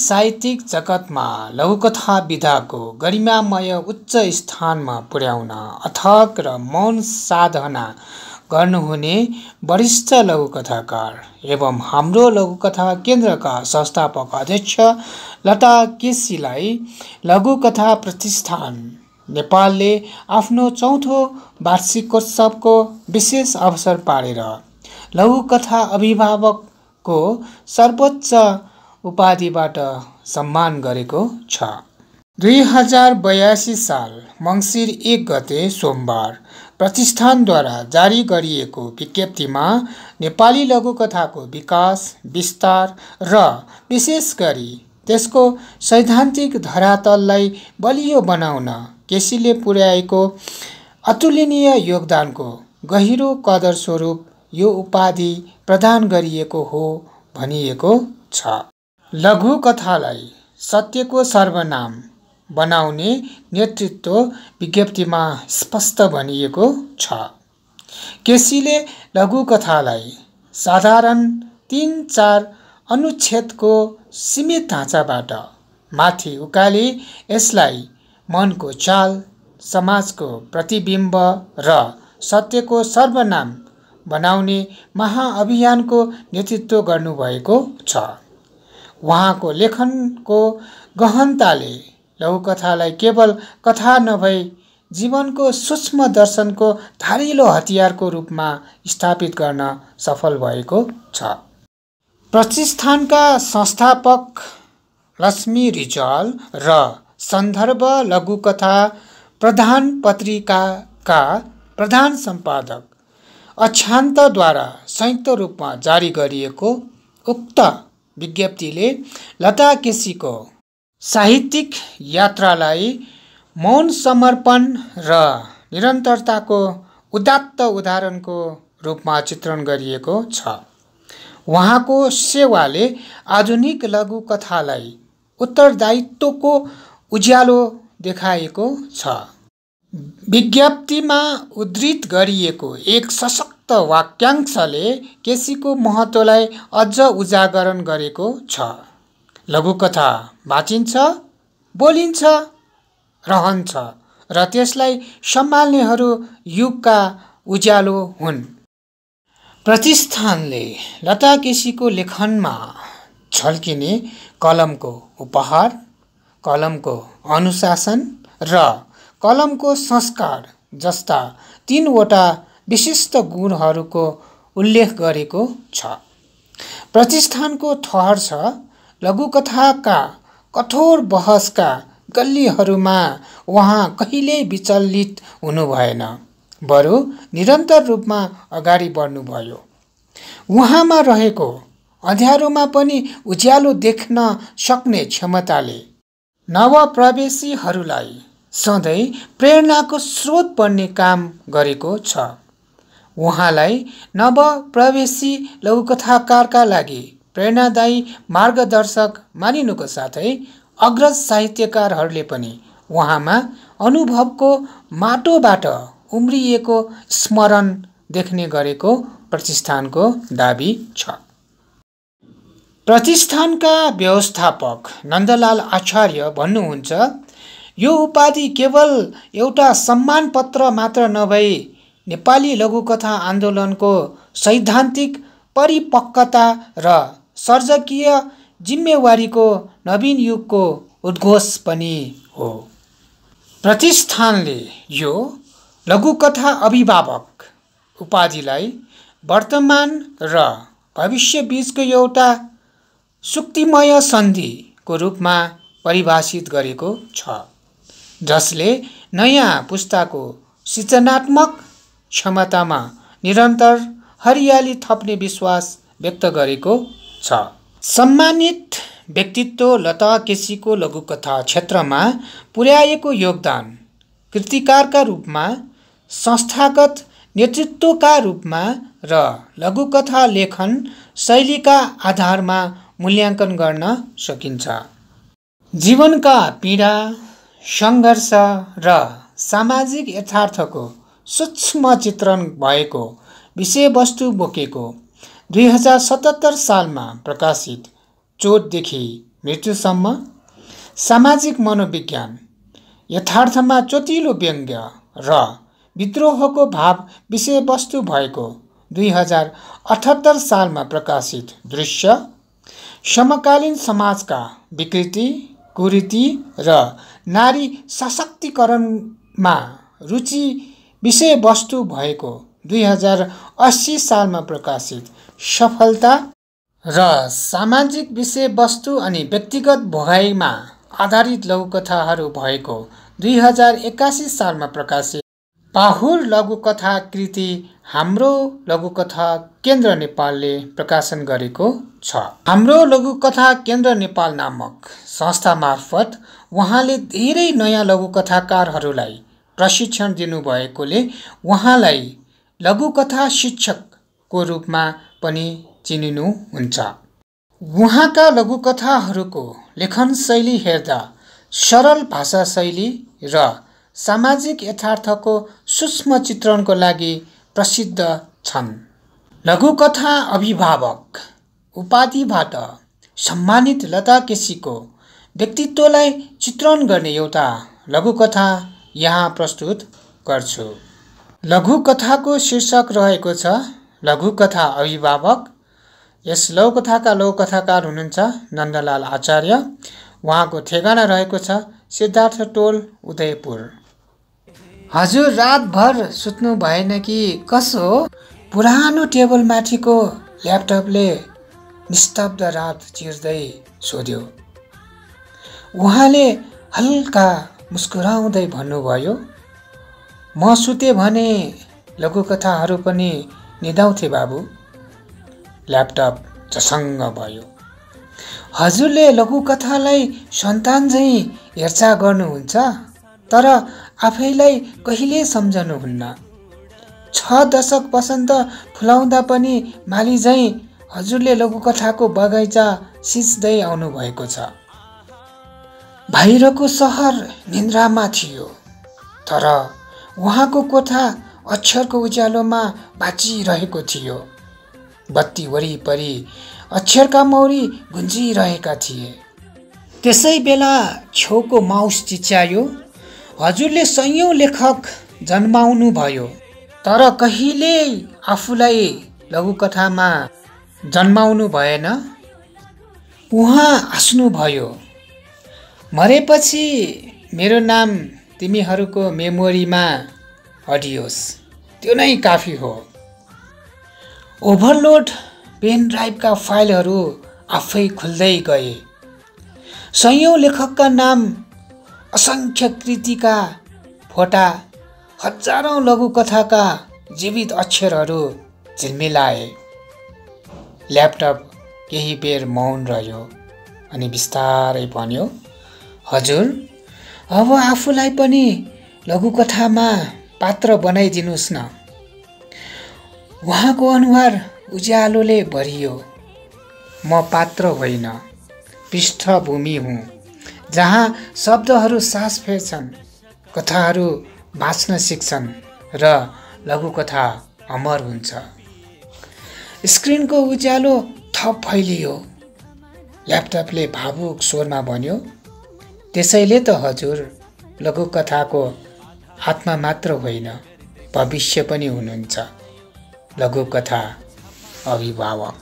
साहित्यिक जगतमा लघुकथा विधाको गरिमामय उच्च स्थानमा पुर्याउन अथक र मौन साधना गर्नुहुने वरिष्ठ लघुकथाकार एवं हाम्रो लघुकथा केन्द्रका संस्थापक अध्यक्ष लता केसीलाई लघुकथा प्रतिष्ठान नेपालले आफ्नो 4औं वार्षिकोत्सवको विशेष अवसर पारेर लघुकथा अभिभावकको सर्वोच्च उपाधिबाट सम्मान गरेको छ। 2082 साल मङ्सिर 1 गते सोमबार प्रतिष्ठानद्वारा जारी गरिएको विज्ञप्तिमा नेपाली लघुकथाको विकास, विस्तार र विशेष गरी त्यसको सैद्धान्तिक धरातललाई बलियो बनाउन केसीले पुर्याएको अतुलनीय योगदानको गहिरो कदर स्वरूप यो उपाधि प्रदान गरिएको हो भनिएको छ। लघुकथालाई सत्यको सर्वनाम बनाउने नेतृत्व विज्ञप्तिमा स्पष्ट भनिएको छ। केसीले लघुकथालाई साधारण 3-4 अनुच्छेदको सीमित ढाँचाबाट माथि उकाली यसलाई मनको चाल, समाजको प्रतिबिम्ब र सत्यको सर्वनाम बनाउने महाअभियानको नेतृत्व गर्नुभएको छ। उहाँको लेखनको गहनताले लघुकथालाई केवल कथा नभई जीवनको सूक्ष्म दर्शनको धारिलो हतियारको रूपमा स्थापित गर्न सफल भएको छ। प्रतिष्ठानका संस्थापक लक्ष्मी रिजाल र सन्दर्भ लघुकथा प्रधान पत्रिकाका प्रधान सम्पादक अक्षान्तद्वारा संयुक्त रूपमा जारी गरिएको उक्त विज्ञप्तिले लता केसीको साहित्यिक यात्रालाई मौन समर्पण र निरन्तरताको उदात्त उदाहरणको रूपमा चित्रण गरिएको छ। उहाँको सेवाले आधुनिक लघुकथालाई उत्तरदायित्वको उज्यालो देखाएको छ। विज्ञप्तिमा उद्धृत गरिएको एक सशक्त वाक्यांशले केसीको महत्त्वलाई अझ उजागर गरेको छ। लघुकथा बाँचिन्छ, बोलिन्छ, रहन्छ र त्यसलाई सम्हाल्नेहरू युगका उज्यालो हुन्। प्रतिष्ठानले लता केसीको लेखनमा झल्किने कलमको उपहार, कलमको अनुशासन र कलमको संस्कार जस्ता 3वटा विशिष्ट गुणहरूको उल्लेख गरेको छ। प्रतिष्ठानको ठहर छ लघुकथाका कठोर बहसका गल्लीहरूमा उहाँ कहिल्यै विचलित हुनु भएन, बरु निरन्तर रूपमा अगाडि बढ्नुभयो। उहाँमा रहेको अँध्यारोमा पनि उज्यालो देख्न सक्ने क्षमताले नवप्रवेशीहरूलाई सधैँ प्रेरणाको स्रोत बन्ने काम गरेको छ। उहाँलाई नवप्रवेशी लघुकथाकारका लागि प्रेरणादायी मार्गदर्शक मानिनुको साथै अग्रज साहित्यकारहरूले पनि उहाँमा अनुभवको माटोबाट उम्रिएको स्मरण देख्ने गरेको प्रतिष्ठानको दाबी छ। प्रतिष्ठानका व्यवस्थापक नन्दलाल आचार्य भन्नुहुन्छ, यो उपाधि केवल एउटा सम्मान पत्र मात्र नभई नेपाली लघुकथा आन्दोलनको सैद्धान्तिक परिपक्वता र सर्जकीय जिम्मेवारीको नवीन युगको उद्घोष पनि हो। प्रतिष्ठानले यो लघुकथा अभिभावक उपाधिलाई वर्तमान र भविष्य बीचको एउटा सुक्तिमय सन्धिको रूपमा परिभाषित गरेको छ, जसले नयाँ पुस्ताको सृजनात्मक क्षमतामा निरन्तर हरियाली थप्ने विश्वास व्यक्त गरेको छ। सम्मानित व्यक्तित्व लता केसीको लघुकथा क्षेत्रमा पुर्याएको योगदान कृतिकारका रूपमा, संस्थागत नेतृत्वका रूपमा र लघुकथा लेखन शैलीका आधारमा मूल्याङ्कन गर्न सकिन्छ। जीवनका पीडा, सङ्घर्ष र सामाजिक यथार्थको सूक्ष्म चित्रण भएको विषयवस्तु बोकेको 2077 सालमा प्रकाशित चोटदेखि मृत्युसम्म, सामाजिक मनोविज्ञान, यथार्थमा चोटिलो व्यङ्ग्य र विद्रोहको भाव विषयवस्तु भएको 2078 सालमा प्रकाशित दृश्य, समकालीन समाजका विकृति, कुरीति र नारी सशक्तिकरणमा रुचि विषयवस्तु भएको 2080 सालमा प्रकाशित सफलता र सामाजिक विषयवस्तु अनि व्यक्तिगत भोगाइमा आधारित लघुकथाहरू भएको 2081 सालमा प्रकाशित पाहुर लघुकथा कृति हाम्रो लघुकथा केन्द्र नेपालले प्रकाशन गरेको छ। हाम्रो लघुकथा केन्द्र नेपाल नामक संस्था मार्फत उहाँले धेरै नयाँ लघुकथाकारहरूलाई प्रशिक्षण दिनुभएकोले उहाँलाई लघुकथा शिक्षकको रूपमा पनि चिनिनुहुन्छ। उहाँका लघुकथाहरूको लेखन शैली हेर्दा सरल भाषा शैली र सामाजिक यथार्थको सूक्ष्म चित्रणको लागि प्रसिद्ध छन्। लघुकथा अभिभावक उपाधिबाट सम्मानित लता केसीको व्यक्तित्वलाई चित्रण गर्ने एउटा लघुकथा यहाँ प्रस्तुत गर्छु। लघुकथाको शीर्षक रहेको छ लघुकथा अभिभावक। यस लघुकथाका लघुकथाकार हुनुहुन्छ नन्दलाल आचार्य। उहाँको ठेगाना रहेको छ सिद्धार्थ टोल, उदयपुर। हजुर रातभर सुत्नु भएन कि कसो? पुरानो टेबल माथिको ल्यापटपले निस्तब्ध रात चिर्दै सोध्यो। उहाँले हल्का मुस्कुराउँदै भन्नुभयो, म सुते भने लघुकथाहरू पनि निदाउँथे बाबु। ल्यापटप झसङ्ग भयो। हजुरले लघुकथालाई सन्तान झैँ हेरचाह गर्नुहुन्छ, तर आफैलाई कहिले सम्झनुहुन्न। 6 दशक वसन्त फुलाउँदा पनि माली झैँ हजुरले लघुकथाको बगैँचा सिच्दै आउनुभएको छ। बाहिरको सहर निन्द्रामा थियो, तर उहाँको कोठा अक्षरको उज्यालोमा बाँचिरहेको थियो। बत्ती वरिपरि अक्षरका मौरी गुन्जिरहेका थिए। त्यसै बेला छेउको माउस चिच्यायो। हजुरले सयौं लेखक जन्माउनु भयो, तर कहिले आफूलाई लघुकथामा जन्माउनु भएन। उहाँ हाँस्नुभयो। मरेपछि मेरो नाम तिमीहरूको मेमोरीमा अडियोस्, त्यो नै काफी हो। ओभरलोड पेन ड्राइभका फाइलहरू आफै खुल्दै गए। सयौं लेखकका नाम, असङ्ख्य कृतिका फोटा, हजारौं लघुकथाका जीवित अक्षरहरू झिलमिलाए। ल्यापटप केही बेर मौन रह्यो अनि बिस्तारै भन्यो, हजुर अब आफूलाई पनि लघुकथामा पात्र बनाइदिनुहोस् न। उहाँको अनुहार उज्यालोले भरियो। म पात्र होइन, पृष्ठभूमि हुँ, जहाँ शब्दहरू सास फेर्छन्, कथाहरू बाँच्न सिक्छन् र लघुकथा अमर हुन्छ। स्क्रिनको उज्यालो थप फैलियो। ल्यापटपले भावुक स्वरमा भन्यो, त्यसैले त हजुर लघुकथाको आत्मा मात्र होइन, भविष्य पनि हुनुहुन्छ। लघुकथा अभिभावक।